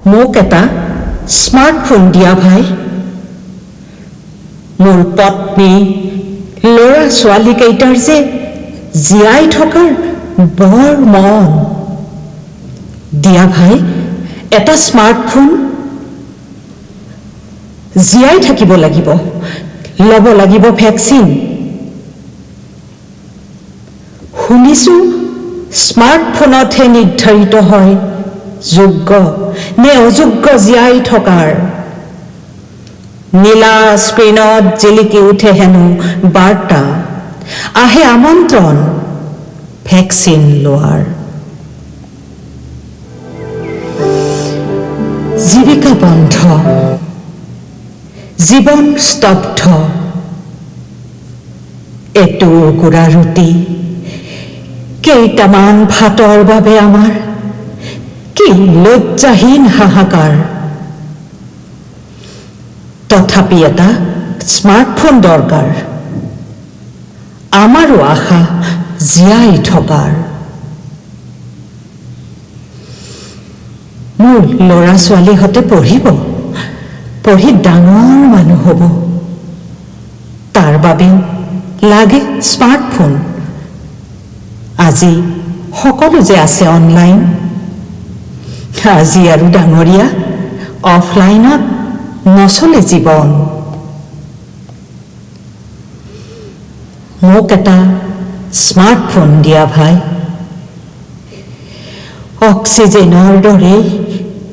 মোক এটা স্মাৰ্টফোন দিয়া ভাই। মোৰ পত্নী, ল'ৰা ছোৱালীকেইটাৰ যে জীয়াই থকাৰ বৰ মন। দিয়া ভাই এটা স্মাৰ্টফোন। জীয়াই থাকিব লাগিব, ল'ব লাগিব ভেকচিন। শুনিছোঁ স্মাৰ্টফোনতহে নিৰ্ধাৰিত হয় যোগ্য নে অযোগ্য জীয়াই থকাৰ। নীলা স্ক্ৰীণত জিলিকি উঠে হেনো বাৰ্তা, আহে আমন্ত্ৰণ ভেকচিন লোৱাৰ। জীৱিকা বন্ধ, জীৱন স্তব্ধ। এটুকুৰা ৰুটি, কেইটামান ভাতৰ বাবে আমাৰ কি লজ্জাহীন হাহাকাৰ। তথাপি এটা স্মাৰ্টফোন দৰকাৰ, আমাৰো আশা জীয়াই থকাৰ। মোৰ ল'ৰা ছোৱালীহঁতে পঢ়িব, পঢ়ি ডাঙৰ মানুহ হ'ব, তাৰ বাবেও লাগে স্মাৰ্টফোন। আজি সকলো যে আছে অনলাইন, আজি আৰু ডাঙৰীয়া অফলাইনত নচলে জীৱন। মোক এটা স্মাৰ্টফোন দিয়া ভাই। অক্সিজেনৰ দৰেই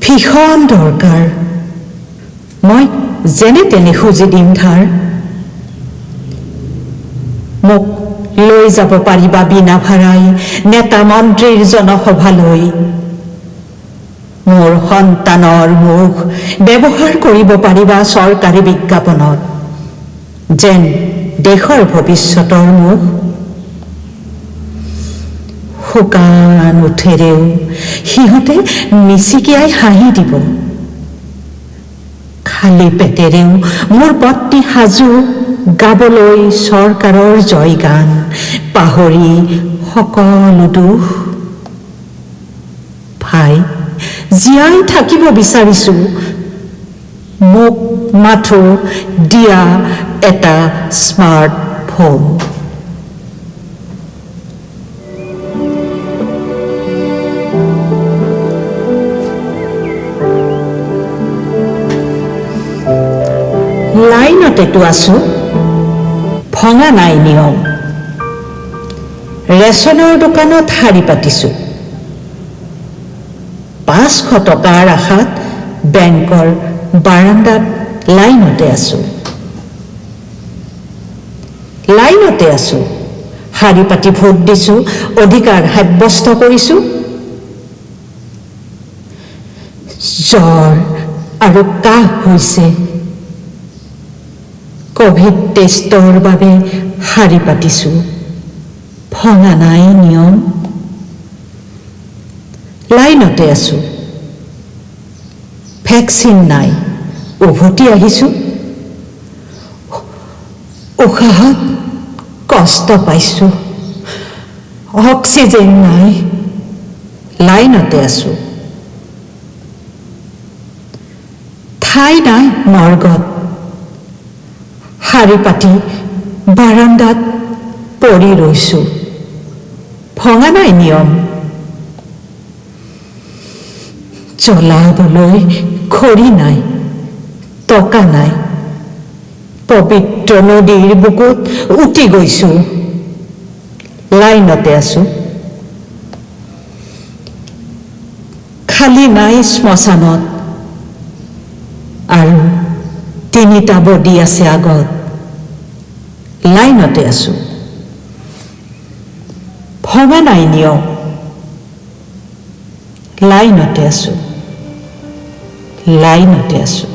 ভীষণ দৰকাৰ, মই যেনে তেনে খুজি দিম ধাৰ। মোক লৈ যাব পাৰিবা বিনা ভাড়াই নেতা মন্ত্ৰীৰ জনসভালৈ। মোৰ সন্তানৰ মুখ ব্যৱহাৰ কৰিব পাৰিবা চৰকাৰী বিজ্ঞাপনত, যেন দেশৰ ভৱিষ্যতৰ মুখ। শুকান ওঠেৰেও সিহঁতে মিচিকিয়াই হাঁহি দিব। খালী পেটেৰেও মোৰ পত্নী সাজু গাবলৈ চৰকাৰৰ জয়গান, পাহৰি সকলো দুখ। ভাই, জীয়াই থাকিব বিচাৰিছো, মোক মাথো দিয়া এটা স্মাৰ্টফোন। লাইনতেতো আছো, ভঙা নাই নিয়ম। ৰেচনৰ দোকানত শাৰী পাতিছো, 500 টকাৰ আশাত বেংকৰ বাৰাণ্ডাত লাইনতে আছো। লাইনতে আছো, শাৰী পাতি ভোট দিছো, অধিকাৰ সাব্যস্ত কৰিছো। জ্বৰ আৰু কাহ হৈছে, কভিড টেষ্টৰ বাবে শাৰী পাতিছো, ভঙা নাই নিয়ম। লাইনতে আছো, ভেকচিন নাই, উভতি আহিছো। উশাহত কষ্ট পাইছো, অক্সিজেন নাই, লাইনতে আছো। ঠাই নাই মৰ্গত, শাৰী পাতি বাৰাণ্ডাত পৰি ৰৈছো, ভঙা নাই নিয়ম। জ্বলাবলৈ খৰি নাই, টকা নাই, পবিত্ৰ নদীৰ বুকুত উটি গৈছো, লাইনতে আছো। খালী নাই শ্মশানত, আৰু 3টা বডি আছে আগত, লাইনতে আছো। ভঙা নাই নিয়ম, লাইনতে আছো, লাইনতে আছো।